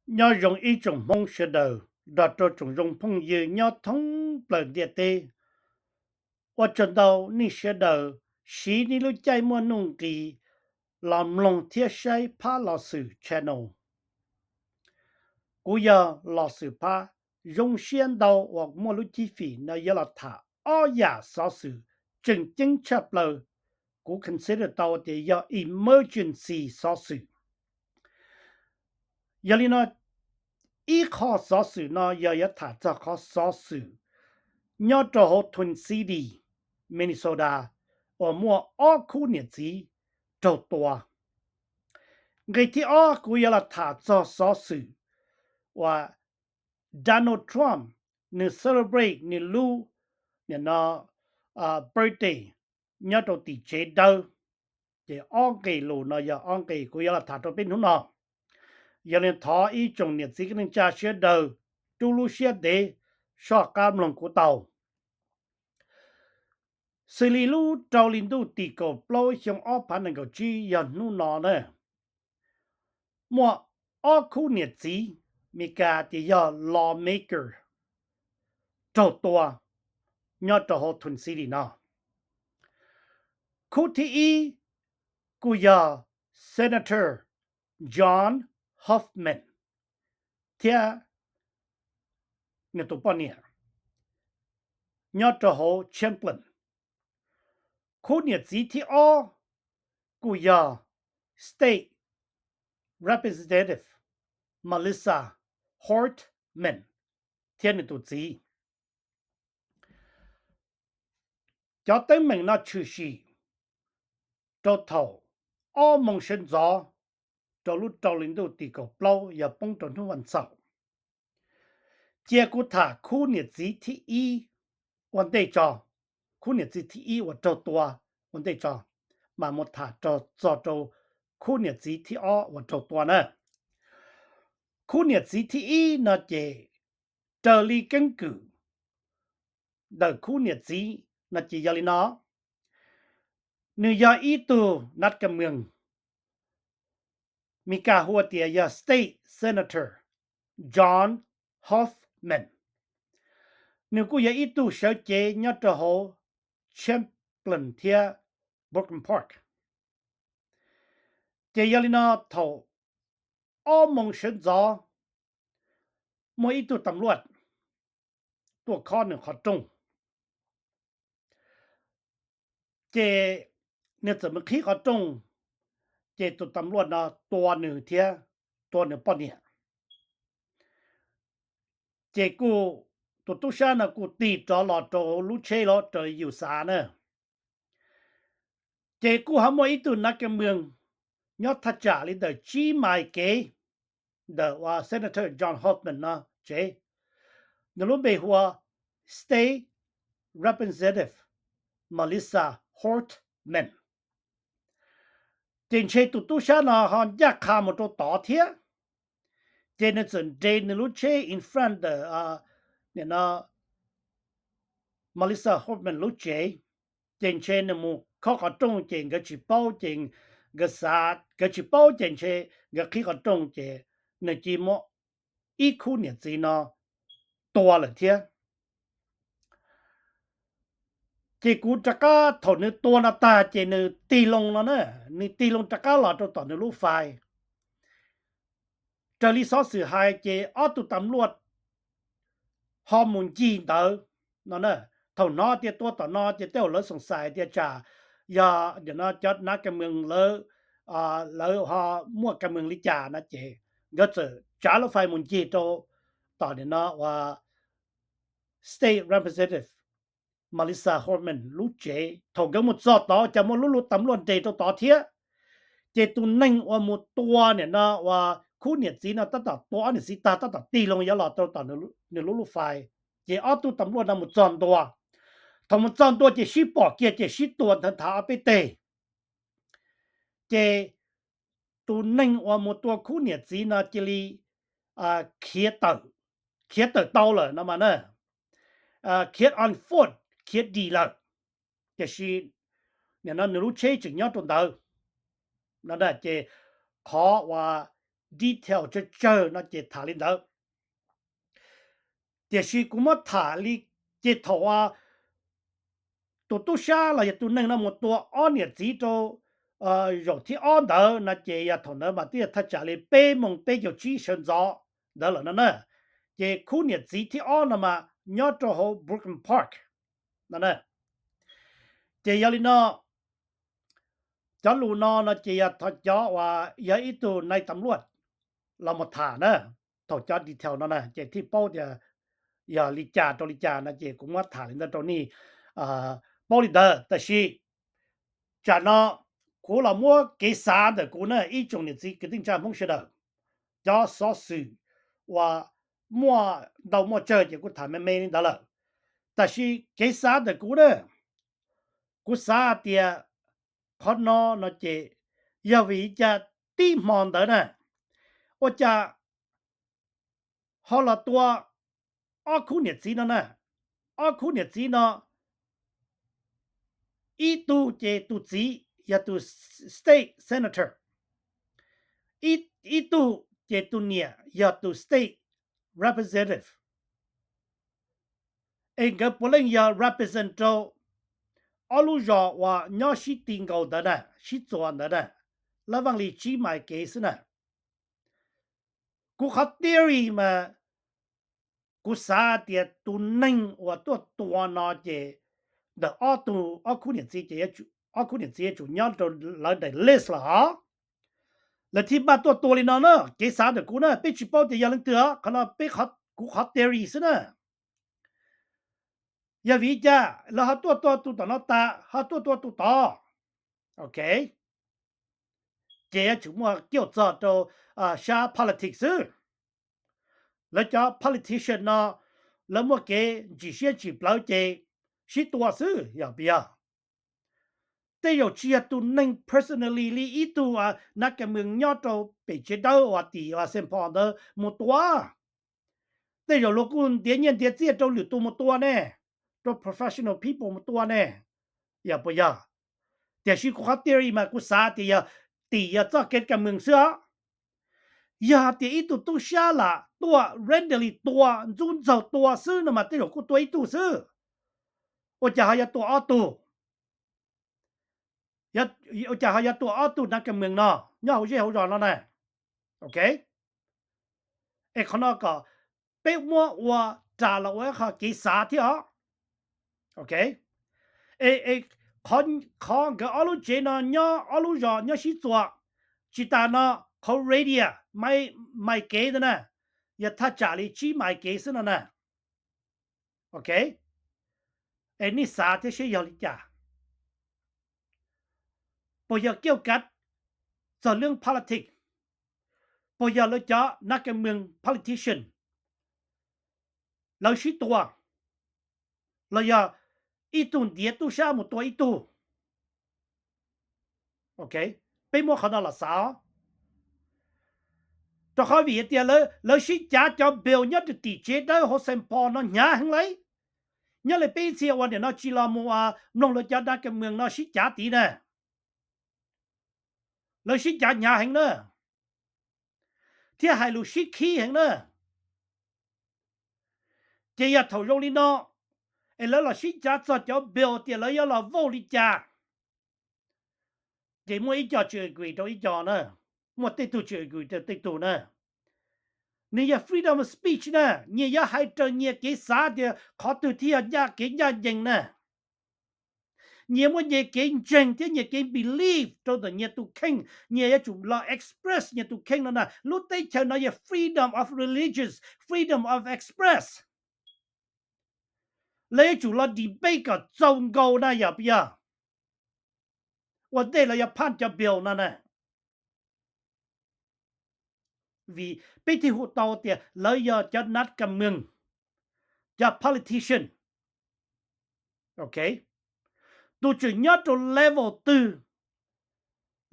Nyob zoo ib tsoom Hmoob sawv daws nrog rau tsoom zoo phooj ywg nyob thoob plaws ntiaj teb. Ua tsaug ntau nej sawv daws siv nej lub caij muaj nuj nqis los mloog thiab saib Phab Los Xwm channel. Kuv yog Los Xwm Phab, zoo siab ntau uas muaj lub cib fim no yuav los tham ob yam xov xwm tseem ceeb tshaj plaws. Kuv consider tau tias yog emergency xov xwm. Yog li no, ib qho xov xwm no yog yuav tham txog qhov xov xwm nyob rau hauv Twin City, Minnesota, uas muaj ob khub niam txiv raug tua. Nqe thib ob kuv yuav los tham txog xov xwm uas Donald Trump nws celebrate nws lub, nim no, birthday nyob rau tim tsev dawb. Ces ob nqe lus no yog ob nqe kuv yuav los tham rau peb hnub no. Yog li thov ib tsoom niam txiv kwv tij neej tsa sawv daws rub lub siab ntev soj qab mloog kuv tau. Xws li lub rau hli ntuj tim kaum plaub xyoo ob phav nees nkaum tsib yog hnub no na, muaj ob khub niam txiv Meskas tias yog lawmaker raug tua nyob rau hauv Twin City no. Khub thib ib kuj yog Senator John Hoffman thiab nws tus poj niam nyob rau hauv Champlin. Khub niam txiv thib ob kuj yog State Representative Melissa Hortman thiab nws tus txiv. Cov teeb meem no tshwm sim rau thaum ob moos sawv ntxov rau lub rau hli ntuj tim kaum plaub yog poob rau hnub vas xaum. Cia kuv tham khub niam txiv thib ib ua ntej tso, khub niam txiv thib ib uas raug tua ua ntej tso, mas mus tham txog rau khub niam txiv thib ob uas raug tua na. Khub niam txiv thib ib no ces raws li keeb kwm ntawm khub niam txiv no ces yog li no, nws yog ib tug nab ka mws, Meskas hu tias yog State Senator John Hoffman. Nws kuj yog ib tug sawv cev nyob rau hauv Champlin thiab Brooklyn Park. Ces yog li no, thaum ob moos sawv ntxov muaj ib tug tam luaj tuaj khob nws qhov rooj, ces nws txawm mus qhib qhov rooj, ces tus tam luaj no tua nws thiab tua nws poj niam. Ces kuj, tus tub sab no kuj tig rov los rau lub tsheb los raws yus xav na. Ces kuj ho muaj ib tug nab ka mws nyob thaj tsam li ntawm tsib mais kev ntawm uas Senator John Hoffman no tsev, nws lub npe hu ua State Representative Melissa Hortman. Ces ntshe tus tub sab no ho ncaj qha mus rau tod thiab, ces nws txawm nres nws lub tsheb in front ntawm Melissa Hortman lub tsev. Ces ntshe nws mus khob qhov rooj ces nkawd tsis paub, ces nkawd xav nkawd tsis paub ces ntshe nkawd qhib qhov rooj ces nws cia muab ib khub niam txiv no tua lawm thiab. Ces kuv rov qab, thaum nws tua no tag ces nws tig loo no na, nws tig loo rov qab los rau tom nws lub fais. Raws li xov xwm hais ces ob tug tam luaj ho mus ncig ntawd no. Thaum hnov tias tua tom no ces tej zaum lawv xoom xais tias tsam yog cov nab ka mws lawv, lawv ho muaj ka mws li cas no ces nkawd txawm tsav lub fais mus ncig rau tom nim no uas State Representative Melissa Hortman lub tsev. Thaum nkawd mus txog tod cas muaj lub lub tam luaj nres rau tod thiab. Ces tus neeg uas mus tua nim no uas khub niam txiv no tab tom tua ob niam txiv tag tab tom tig loo yuav los rau tom nws lub lub fais. Ces ob tug tam luaj no mus txog ntua. Thaum mus txog ntua ces sib pom kiag ces sib tua nthav nthav ob peb teg. Ces tus neeg uas mus tua khub niam txiv no cia li khiav tawm, khiav tawm tau lawm no mas na, khiav on foot, khiav dim lawm. Tiam sis nim no nws lub tsheb tseem nyob rau ntawd. Ces qhov uas detail tsawg tsawg no ces tham li ntawd. Tiam sis kuv muab tham li, ces thaum tus tub sab los yog tus neeg no mus tua ob niam txiv rau zaum thib ob ntawd no ces yog thaum ntawd mas twb yog thaj tsam li peb moos peb caug tsib sawv ntxov ntawd lawm no na. Ces khub niam txiv thib ob no mas nyob rau hauv Brooklyn Park no. Ces yog li no, cov lus no no ces yog thaum cov uas yog ib tug nai tas luaj los mus tham na, thaum cov detail no na ces thiaj paub tias yog li cas rau li cas no ces kuv muab tham li ntawd rau nej paub li ntawd. Tab sis tsam no kuv los muab kev xav ntawm kuv na, ib tsoom niam txiv kwv tij neej tsa Hmoob sawv daws, cov xov xwm uas muaj ntau muaj tsawg ces kuv tham me me li ntawd lawm. Tab sis kev xav ntawm kuv na, kuv xav hais tias qhov no no ces yog vim li cas tib hmo ntawd na, ua cas ho los tua ob khub niam txiv no na. Ob khub niam txiv no, ib tug ces tus txiv yog tus state senator, ib tug ces tus niam yog tus state representative. Es nkawd puav leej yog represent rau ob lub zos uas nyob sib ti nkaus ntawd na, sib txuas ntawd na, lab vaj li tsib mais kev xwb na. Kuv qhov theory mas kuv xav tias tus neeg uas tuaj tua no ces ntawm ob tug, ob khub niam txiv ces, ob khub niam txiv yuav tsum nyob rau lawv daim list los hos. Lawv thiaj npaj tuaj tua li no na, kev xav ntawm kuv na, peb tsis paub tias yog leej twg os, qhov no peb, kuv qhov theory xwb na. Yog vim li cas lawv ho tuaj tua tus tom no tas ho tuaj tua tus tod? Ok, ces yuav tsum muaj cuam txog rau sab politics xwb. Lawv cov politician no lawv muaj kev ntsim siab ntsim plawv ces sib tua xwb, yog puas yog? Tej zaum tsis yog tus neeg personally li ib tug nav kas mws nyob rau pem tsev dawb uas tim uas Saint Paul ntawd mus tua. Tej zaum luag kuj ntiav nyiaj ntiav txiaj rau lwm tus mus tua ne, rau professional people mus tua ne, yog puas yog? Tiam sis kuv qhov theory mas kuv xav tias yog tim yog txoj kev kas mws xwb os. Yog hais tias ib tug tub sab lam tuaj randomly tua, ntxub ntxaug tua xwb no mas tej zaum kuj tua ib tug xwb. Ua cas ho yuav tua ob tug? Ua cas ho yuav tua ob tug nav kas mws no nyob hauv zej hauv zos no na? Ok, es qhov no kom peb muab ua ras los ua ib qho kev xav thiab os. Ok, qhov nkawd ob lub tsev no nyob ob lub zos nyob sib txuas, tsis tas no qhov radius, mais kev ntawd na, yog thaj tsam li tsib mais kev xwb no na. Ok, es nej xav thiab seb yog li cas? Puas yog kiaj kav txog lub politics? Puas yog lawv cov nav kas mws politician lawv sib tua, los yog ib tug ntiav tub sab mus tua ib tug? Ok, peb muab qhov no los xav. Rau qhov vim tias lawv sib cav cov bill nyob rau tim tsev dawb hauv Saint Paul no hnyav heev lauj. Nyob li peb txhia uas nim no tsis los mus mloog lawv cov nav kas mws no sib cav tid na, lawv sib cav hnyav heev na, thiab hais lus sib khib heev na. Ces yog thaum zoo li no es lawv los sib cav txog cov bill tias lawv yuav los vote li cas, ces muaj ib co tsis agree rau ib co na, muaj tej tug tsis agree rau tej tug na. Nws yog freedom of speech na, nyias yuav hais raws nyias kev xav tias qhov twg thiaj yog ncaj kev ncaj ncees na. Nyias muaj nyias kev ntseeg thiab nyias kev believe rau ntawm nyias tus kheej, nyias yuav tsum los express nyias tus kheej no na. Lub teb chaws no yog freedom of religions, freedom of express. Lawv yuav tsum los debate kom txaus nkaus na, yog puas yog? Ua ntej lawv yuav phaj cov bill no na. Vim peb thiaj hu tau tias lawv yog cov nav kas mws, cov politician. Ok, tus tseem nyob rau level twg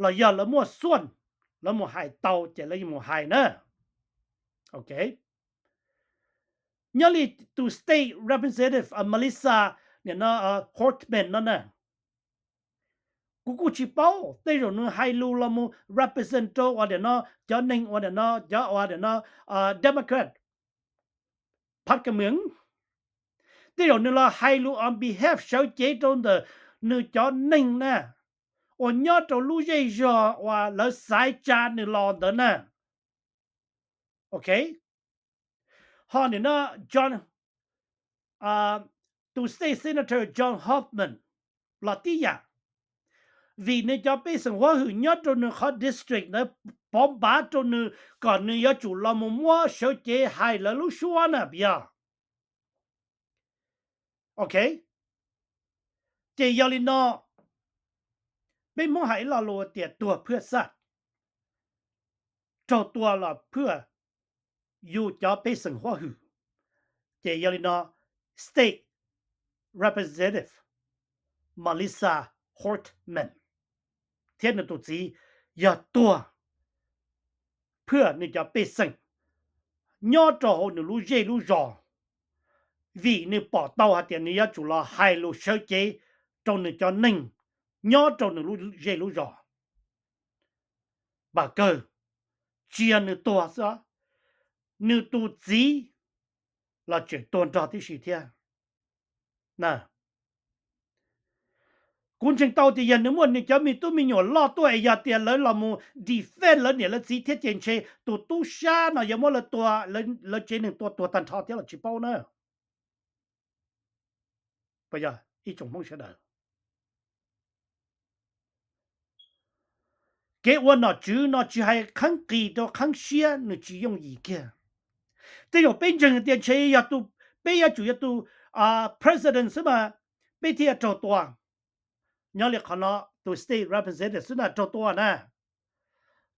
los yog lawv muaj xuaj, lawv mus hais tau ces lawv yuav mus hais na. Ok, nyob li tus state representative Melissa, nim no Hortman no na, Kuv kuj tsis paub, tej zaum nws hais lus los mus represent rau ua tiam no cov neeg ua tiam no, cov ua tiam no Democrat phab ka mws. Tej zaum nws los hais lus on behalf sawv cev rau ntawm nws cov neeg na, uas nyob rau lub zej zog uas lawv xaiv tsa nws los ntawd na. Ok, ho nim no John, tus state senator John Hoffman los tib yam, vim nws cov pej xeem huab hwm nyob rau nws qhov district ntawd pov npav rau nws kom nws yuav tsum los mus muab sawv cev hais lawv lub suab na puas yog? Ok, ces yog li no, peb Hmoob hais ib lo lus tias tuag phwj xaj, raug tua los phwj yus cov pej xeem huab hwm. Ces yog li no, state representative Melissa Hortman thiab nws tus txiv yog tuag phwj nws cov pej xeem nyob rau hauv nws lub zej lub zos, vim nws pom tau hais tias nws yuav tsum los hais lus sawv cev rau nws cov neeg nyob rau nws lub zej lub zos. Npam kawg, tsis yog nws tuag xwb, nws tus txiv los tseem tuag nrog tib si thiab. Kuv ntseeg tau tias yog nws muaj nws cov me tub me nyuam loj tuaj es yog tias lawv los mus defend lawv niam lawv txiv thiab ces ntshe tus tub sab no yuav muab lawv tua, lawv tsev neeg tua tuag tag nrho thiab los tsis paub na. Puas yog ib tsoom Hmoob sawv daws? Kev ua nom tswv no tsis hais qheeb qis rau qheeb siab, nws tsis yooj yim kiag. Tej zaum peb ntseeg tias ntshe yog peb yuav tsum yog tus president xwb mas peb thiaj yuav raug tua. Nyob li qhov no tus state representative xwb na raug tua na.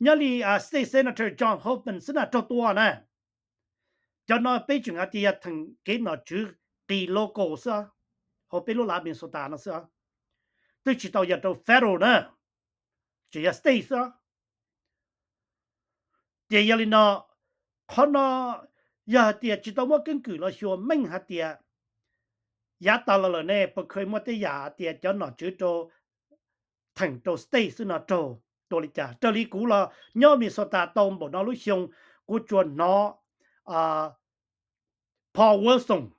Nyob li state senator John Hoffman xwb na raug tua na. Cov no peb tseem hais tias yog theem kev nom tswv qis local xwb, hauv peb lub lav Minnesota no xwb, twb tsis tau yog rau federal na, tseem yog state xwb. Ces yog li no, qhov no yog hais tias tsis tau muab keeb kwm los xyuas meej hais tias yav tas los lawm ne puas kheev muaj tej yam hais tias cov nom tswv rau theem rau state xwb no raug tua li cas. Raws li kuv los nyob Minnesota tau npaum no lub xyoo, kuv tsuas hnov Paul Wellstone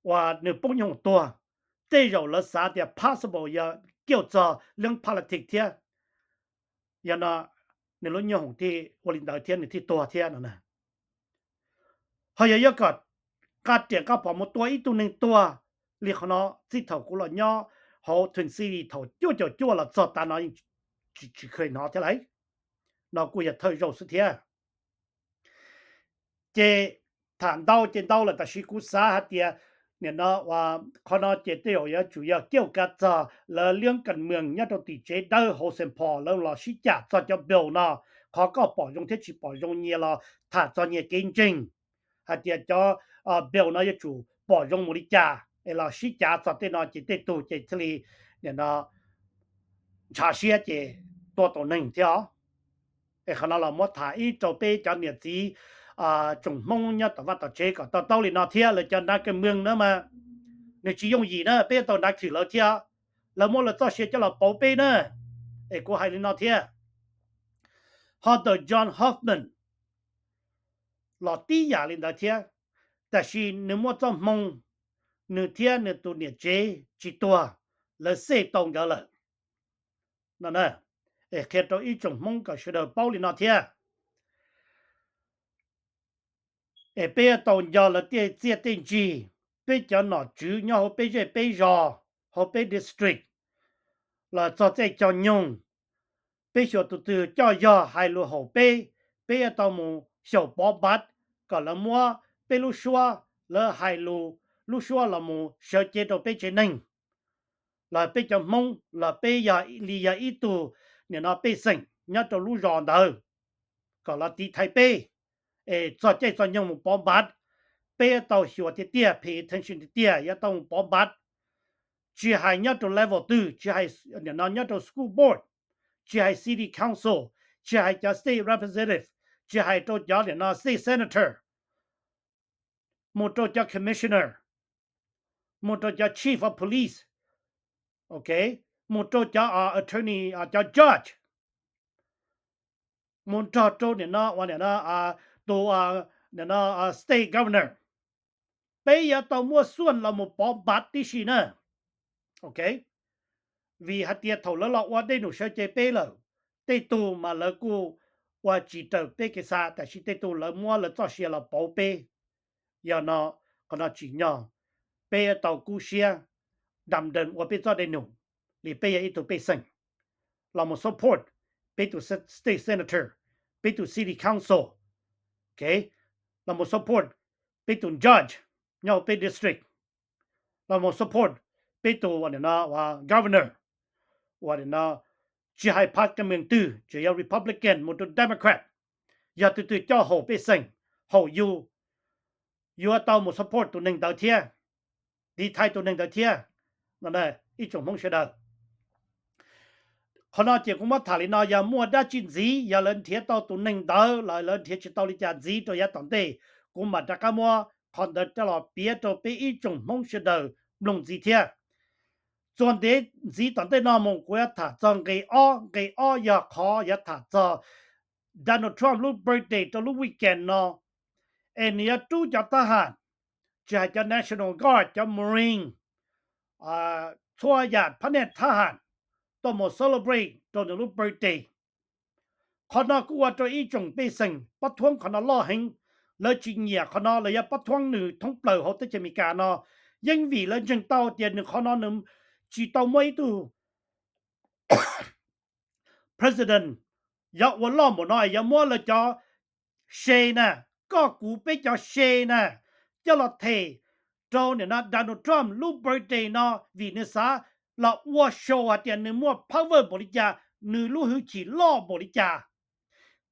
uas nws poob nyooj hoom tuag, tej zaum lawv xav tias possible yog kiaj txog leej politics thiab. Yog no nws lub nyooj hoom thiaj ua li ntawd thiab nws thiaj tuag thiab no na. Ho yog yuav kom nqa riam nqa phom mus tua ib tug neeg tuag li qhov no, txij thaum kuv los nyob hauv Twin Cities thaum cuaj caum cuaj los txog tav no yeej tsis kheev hnov thiab lauj. No kuj yog thawj zaug xwb thiab. Ces tham ntau ces ntau lawm, tab sis kuv xav hais tias nim no qhov no ces tej zaum yuav tsum yog kiaj kav txog lawv leej ka mws nyob rau tim tsev dawb hauv Saint Paul lawv los sib cam txog cov bill no, qhov koj pom zoo thiab tsis pom zoo nyias los tham txog nyias kev ntseeg hais tias cov bill no yuav tsum pom zoo mus li cas es los sib cav txog tej no ces tej tug ces thiaj li nim no ntshav siab ces tua tau neeg thiab os. Es qhov no los muab tham ib rau peb cov niam txiv tsoom Hmoob nyob tom vaj tom tsev kom to taub li no thiab lawv cov nab ka mws na mas nws tsis yooj yim na, peb yuav tau nrhav khwm lawv thiab, lawv muab lawv txoj sia coj los pauv peb na. Es kuv hais li no thiab, ho ntawm John Hoffman los tib yam li ntawd thiab, tab sis nws muaj txoj hmoo, nws thiab nws tus niam tsev tsis tuag, lawv save tau nkawd lawm. Es qhia rau ib tsoom Hmoob kom sawv daws paub li no thiab. Es peb yuav tau nco lawv tej txiaj tej ntsig, peb cov nom tswv nyob hauv peb zej peb zos, hauv peb district los txog txij caij nyoog, peb xyuas tus twg coj yog hais lus haum peb, peb yuav tau mus xyaum pov npav kom lawv muab peb lub suab, lawv hais lus lub suab los mus sawv cev rau peb tsev neeg, los peb cov Hmoob los peb yog li yog ib tug nim no pej xeem nyob rau lub zos ntawd kom los tiv thaiv peb. Es txog caij txog nyoog mus pov npav, peb yuav tau xyuas tiag tiag, pay attention tiag tiag, yuav tau mus pov npav. Tsis hais nyob rau level twg, tsis hais nim no nyob rau school board, tsis hais city council, tsis hais cov state representative, tsis hais rau cov nim no state senator, mus rau cov commissioner, mus rau cov chief of police, ok, mus rau cov attorney, cov judge, mus nrog rau nim no ua nim no tus nim no state governor, peb yuav tau muaj xuaj los mus pov npav tib si na. Ok, vim hais tias thaum lawv los ua dej num sawv cev peb lawm, tej tug mas lawv kuj ua tsis raws peb kev xav, tiam sis tej tug lawv muab lawv txoj sia los pauv peb. Yog no, qhov no tsim nyog peb tau kub siab dam dees ua peb txoj dej num li peb yog ib tug pej xeem, los mus support peb tus state senator, peb tus city council, ok, los mus support peb tus judge nyob hauv peb district, los mus support peb tus governor, uas tsis hais pab ka mees twg, tsis yog Republican mus rau Democrat, yog tus twg coj haum pej xeem, haum yus, yuav tau mus support tus neeg ntawd thiab, tiv thaiv tus neeg ntawd thiab. Ib tsoom Hmoob sawv daws, qhov no ces kuv muab tham li no, yog muaj dab tsi ntxiv, yog lawv nrhiav tau tus neeg ntawd los lawv nrhiav tsis tau li cas ntxiv rau yav tom ntej, kuv mam rov qab muab qhov ntawd coj los piav rau peb ib tsoom Hmoob sawv daws mloog ntxiv thiab. Txuas ntev ntxiv tom ntej no mus kuv yuav tham txog nqe ob. Nqe ob yog qhov yuav tham txog Donald Trump lub birthday rau lub weekend no, es nws yuav rub cov thab ham, tsis hais cov National Guard, cov Marine, txhua yam phab niaj thab ham tuaj mus celebrate rau nws lub birthday. Qhov no kuj ua rau ib tsoom pej xeem pab thuab qhov no loj heev, lawv tsis nyiam qhov no, lawv yuav pab thuab nws thoob plaws hauv teb chaws Amelikas no, yeej vim lawv ntseeg tau tias nws qhov no nws tsis tau muaj ib tug president yuav ua loj npaum no, yuav muab lawv cov se na, koj kuv peb cov se na, coj los them rau nim no Donald Trump lub birthday no, vim nws xav los ua show hais tias nws muaj power npaum li cas, nws lub hwj chim loj npaum li cas.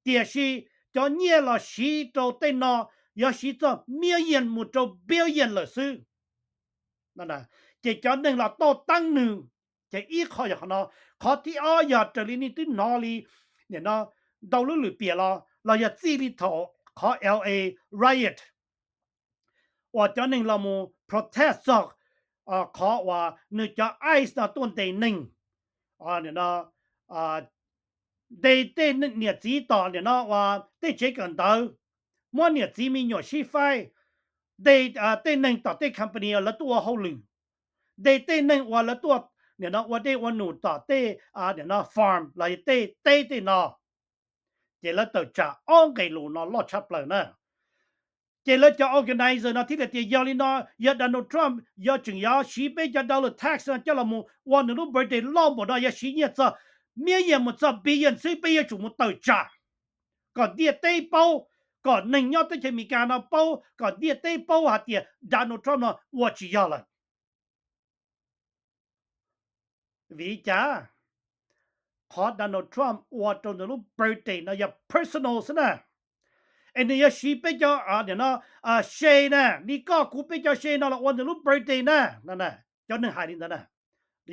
Tiam sis cov nyiaj los siv rau tej no yuav siv txog million mus rau billion lawm xwb. Ces cov neeg los tau taab nws, ces ib qho yog qhov no. Qhov thib ob yog raws li nej twb hnov li nim no ntau lub lwm piam los, los yog txij li thaum qhov L A riot uas cov neeg los mus protest txog qhov uas nws cov ice no tuaj ntes neeg, ntes tej niam txiv tom nim no uas tej tsev kawm ntawv, muab niam txiv me nyuam sib faib, ntes tej neeg tom tej company lawv tuaj ua hauj lwm, ntes tej neeg uas lawv tuaj nim no ua dej ua num tom tej nim no farm los tej teb tej no, ces lawv tawm tsam ob nqe lus no loj tshaj plaws na. Ces lawv cov organizer no thiaj li tias yog li no, yog Donald Trump yog tseem yuav siv peb cov dollar tax no coj los mus ua nws lub birthday loj npaum no, yog siv nyiaj txog million mus txog billion xwb, peb yuav tsum mus tawm tsam kom ntiaj teb paub, kom neeg nyob teb chaws Amelikas no paub, kom ntiaj teb paub hais tias Donald Trump no ua tsis yog lawm. Vim li cas? Qhov Donald Trump ua rau nws lub birthday no yog personal xwb na. Es nws yuav siv peb cov nim no se na, li koj kuv peb cov se no los ua nws lub birthday na. Cov neeg hais li ntawd na.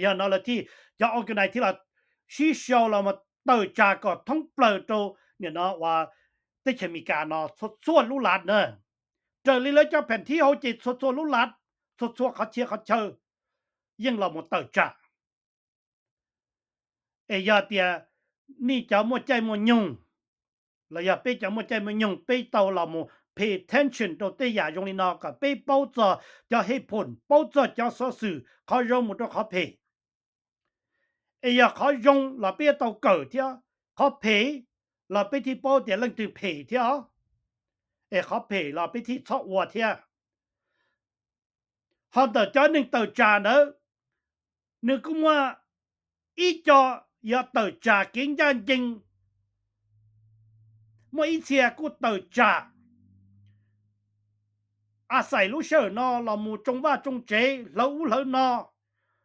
Yog no lawv thiaj, cov organize thiaj los sib sau los mus tawm tsam kom thoob plaws rau nim no uas teb chaws Amelikas no txhua txhua lub lav na. Raws li lawv cov pheem thib hauv ces txhua txhua lub lav, txhua txhua qhov chaw qhov chaw yeej los mus tawm tsam. Es yog tias nej cov muaj caij muaj nyoog, los yog peb cov muaj caij muaj nyoog, peb tau los mus pay attention rau tej yam zoo li no kom peb paub txog cov hej phoom, paub txog cov xov xwm qhov zoo mus rau qhov phem. Es yog qhov zoo los peb tau kawm thiab, qhov phem los peb thiaj paub tias leej twg phem thiab os. Es qhov phem los peb thiaj txhob ua thiab. Ho ntawm cov neeg tawm tsam ntawd, nws kuj muaj ib co yog tawm tsam kev ncaj ncees, muaj ib txhia kuj tawm tsam a xais lub sij hawm no los mus tsoo vaj tsoo tsev hlawv ub hlawv no,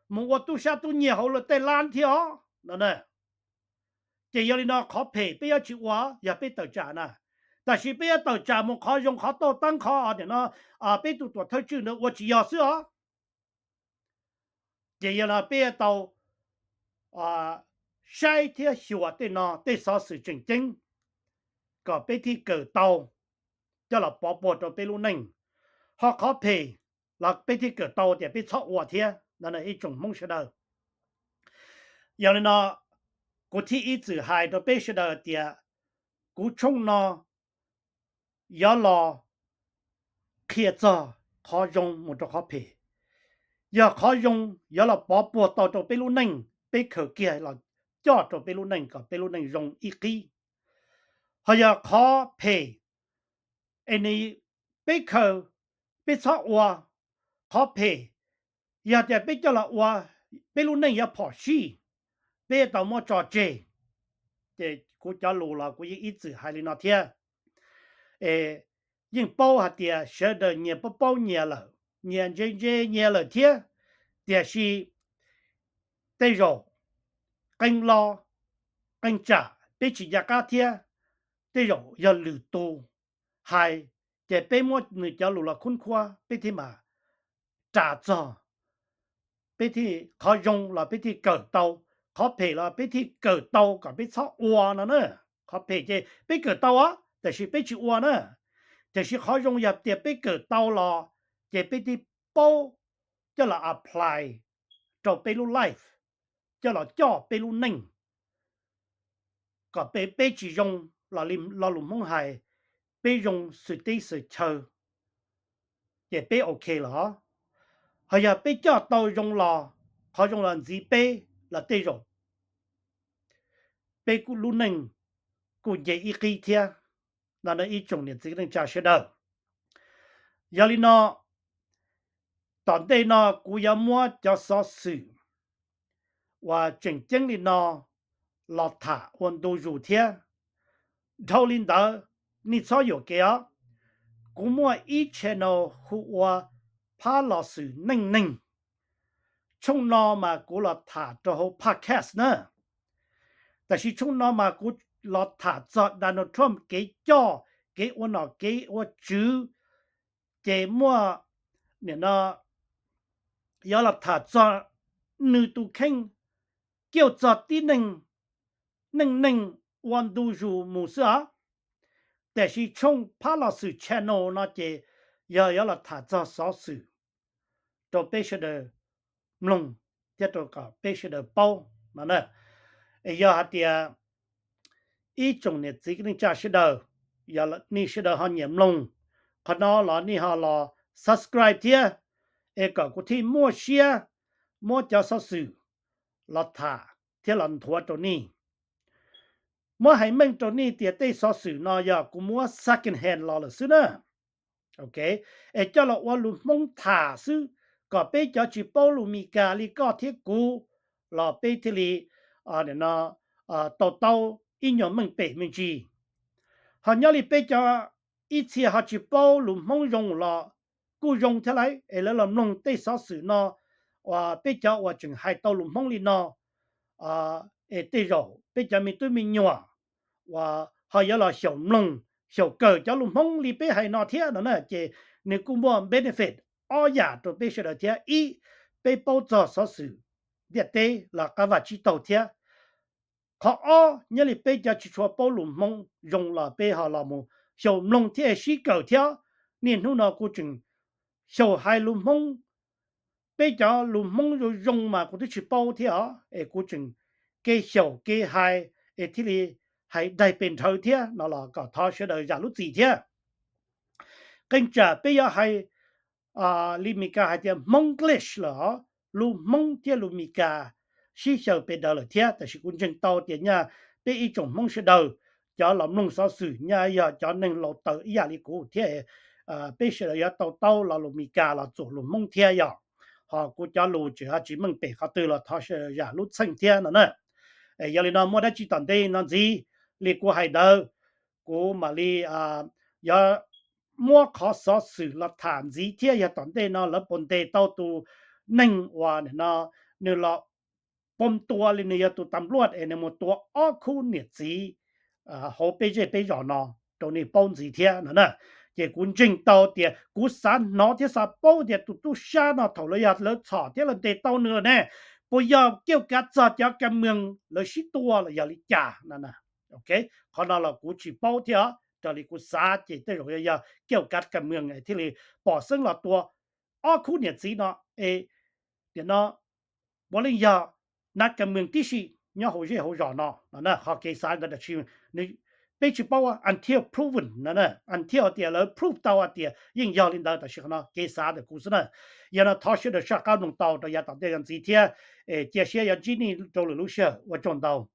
mus ua tub sab tub nyiag hauv lawv tej lab thiab os no. Ces yog li no qhov phem peb yuav tsis ua yog peb tawm tsam na, tab sis peb yuav tawm tsam mus qhov zoo qhov tau taab qhov nim no peb tus tuam thawj tswj ntawd ua tsis yog xwb os. Ces yog no peb yuav tau saib thiab xyuas tej no tej xov xwm tseem ceeb kom peb thiaj kawm tau coj los pov puag rau peb lub neej. Ho qhov phem los peb thiaj kawm tau tias peb txhob ua thiab no ib tsoom Hmoob sawv daws. Yog li no, kuv thiaj ib txwm hais rau peb sawv daws tias kuv tshooj no yuav los qhia txog qhov zoo mus rau qhov phem. Yog qhov zoo yuav los pov puag tau rau peb lub neej, peb khaws kiag los coj rau peb lub neej kom peb lub neej zoo ib qib. Ho yog qhov phem, es nws, peb khaws, peb txhob ua qhov phem. Yog tias peb coj los ua, peb lub neej yuav phom sij, peb tau muab tso tseg. Ces kuv cov lus los kuv yeej ib txwm hais li no thiab. Es yeej paub hais tias sawv daws nyias paub paub nyias lawm, nyias ntse ntse nyias lawm thiab, tiam sis tej zaum qee lo, qee tsam peb tsis nco qab thiab, tej zaum yog lwm tus hais, ces peb muab nws cov lus los khub khuab peb thiaj mam ras txog, peb thiaj, qhov zoo los peb thiaj kawm tau, qhov phem los peb thiaj kawm tau kom peb txhob ua no na. Qhov phem ces peb kawm tau os, tiam sis peb tsis ua na. Tiam sis qhov zoo yog tias peb kawm tau los, ces peb thiaj paub coj los apply rau peb lub life, coj los coj peb lub neej, kom peb, peb tsis zoo, los li lo lus Hmoob hais, peb zoo xwm teb xwm chaw, ces peb ok los. Ho yog peb coj tau zoo los, qhov zoo los ntxiv peb los tej zaum peb kuj lub neej kuj nce ib qib thiab no na ib tsoom niam txiv neej tsa sawv daws. Yog li no, tom ntej no kuv yuav muab cov xov xwm uas tseem ceeb li no los tham ua ntu zus thiab. Dhau li ntawd, nej txhob yuam kev os. Kuv muaj ib channel hu ua Phab Los Xwm Neej Neeg. Tshooj no mas kuv los tham rau hauv podcast na. Tiam sis tshooj no mas kuv los tham txog Donald Trump kev coj, kev ua nom kev ua tswv, ces muaj, nim no yuav los tham txog nws tus kheej, kuj txog tib neeg, neej neeg ua ntu zus mus xwb os. Tiam sis tshooj Phab Los Xwm channel no ces yog yuav los tham txog xov xwm rau peb sawv daws mloog thiab rau kom peb sawv daws paub no na. Es yog hais tias ib tsoom niam txiv neej tsa sawv daws, yog nej sawv daws ho nyiam mloog qhov no los nej ho los subscribe thiab, es kom kuv thiaj muaj siab muab cov xov xwm los tham thiab los nthuav rau nej. Muab hais meej rau nej tias tej xov xwm no yog kuv muab second hand los lawm xwb na. Es coj los ua lus Hmoob tham xwb, kom peb cov tsis paub lus Mes Kas li koj thiab kuv los peb thiaj li tau taub ib nyuag meej pem me ntsis. Ho nyob li peb cov ib txhia ho tsis paub lus Hmoob zoo los kuj zoo thiab lauj, es lawv los mloog tej xov xwm no uas peb cov uas tseem hais tau lus Hmoob li no, es tej zaum peb cov me tub me nyuam uas ho yuav los xyaum mloog, xyaum kawm cov lus Hmoob li peb hais no thiab no na, ces nws kuj muaj benefit ob yam rau peb sawv daws thiab. Ib, peb paub txog xov xwm ntiaj teb los qab vaj tsib taug thiab. Qhov ob, nyob li peb cov tsis tshua paub lus Hmoob zoo los peb ho los mus xyaum mloog thiab sib kawm thiab. Niaj hnub no kuv tseem xyaum hais lus Hmoob, peb cov lus Hmoob zoo zoo mas kuv twb tsis paub thiab os, es kuv tseem kev xyaum kev hais es thiaj li hais daig pes nrhawv thiab no los kom thov sawv daws zam lub txim thiab. Qee tsam peb yuav hais li Mes Kas hais tias Hmoob English lawm os, lus Hmoob thiab lus Mes Kas sib xyaw pes daws lawm thiab. Tiam sis kuv ntseeg tau tias nyaj peb ib tsoom Hmoob sawv daws, cov los mloog xov xwm nyaj yog cov neeg laus taws ib yam li kuv thiab, peb sawv daws yuav tau taub lo lus Mes Kas los txuam lus Hmoob thiab yog. Ho kuv cov lus tseem ho tsis meej pem qhov twg los thov sawv daws zam lub txim thiab no na. Yog li no muaj dab tsi tom ntej no ntxiv li kuv hais ntawd, kuv mam li yuav muab qhov xov xwm los tham ntxiv thiab. Yog tom ntej no lawv puas ntes tau tus neeg uas no nws los pom tua li nws yog tus tas npluaj es nws mus tua ob khub niam txiv hauv peb zej peb zos no rau nej paub ntxiv thiab no na. Ces kuv ntseeg tau tias kuv xav hnov thiab xav paub tias tus tub sab no thaum lawv yog lawv txhom thiab lawv ntes tau nws lawm ne, puas yog kiaj kav txog cov ka mws lawv sib tua los yog li cas no. Qhov no los kuv tsis paub thiab os, raws li kuv xav ces tej zaum yog kiaj kav ka mws thiaj li pom xeeb los tua ob khub niam txiv no es, tiam no puav leej yog nab ka mws tib si nyob hauv zej hauv zos no no. Qhov kev xav ntawd tam sim peb tsis paub, until proven no, until tias lawv prove tau hais tias yeej yog li ntawd tam sim qhov no kev xav ntawm kuv xwb na. Yog no thov sawv daws saj qab mloog tau rau yav tom ntej ntxiv thiab, cia siab yuav ntsib nej rau lwm lub sij hawm, ua tsaug ntau.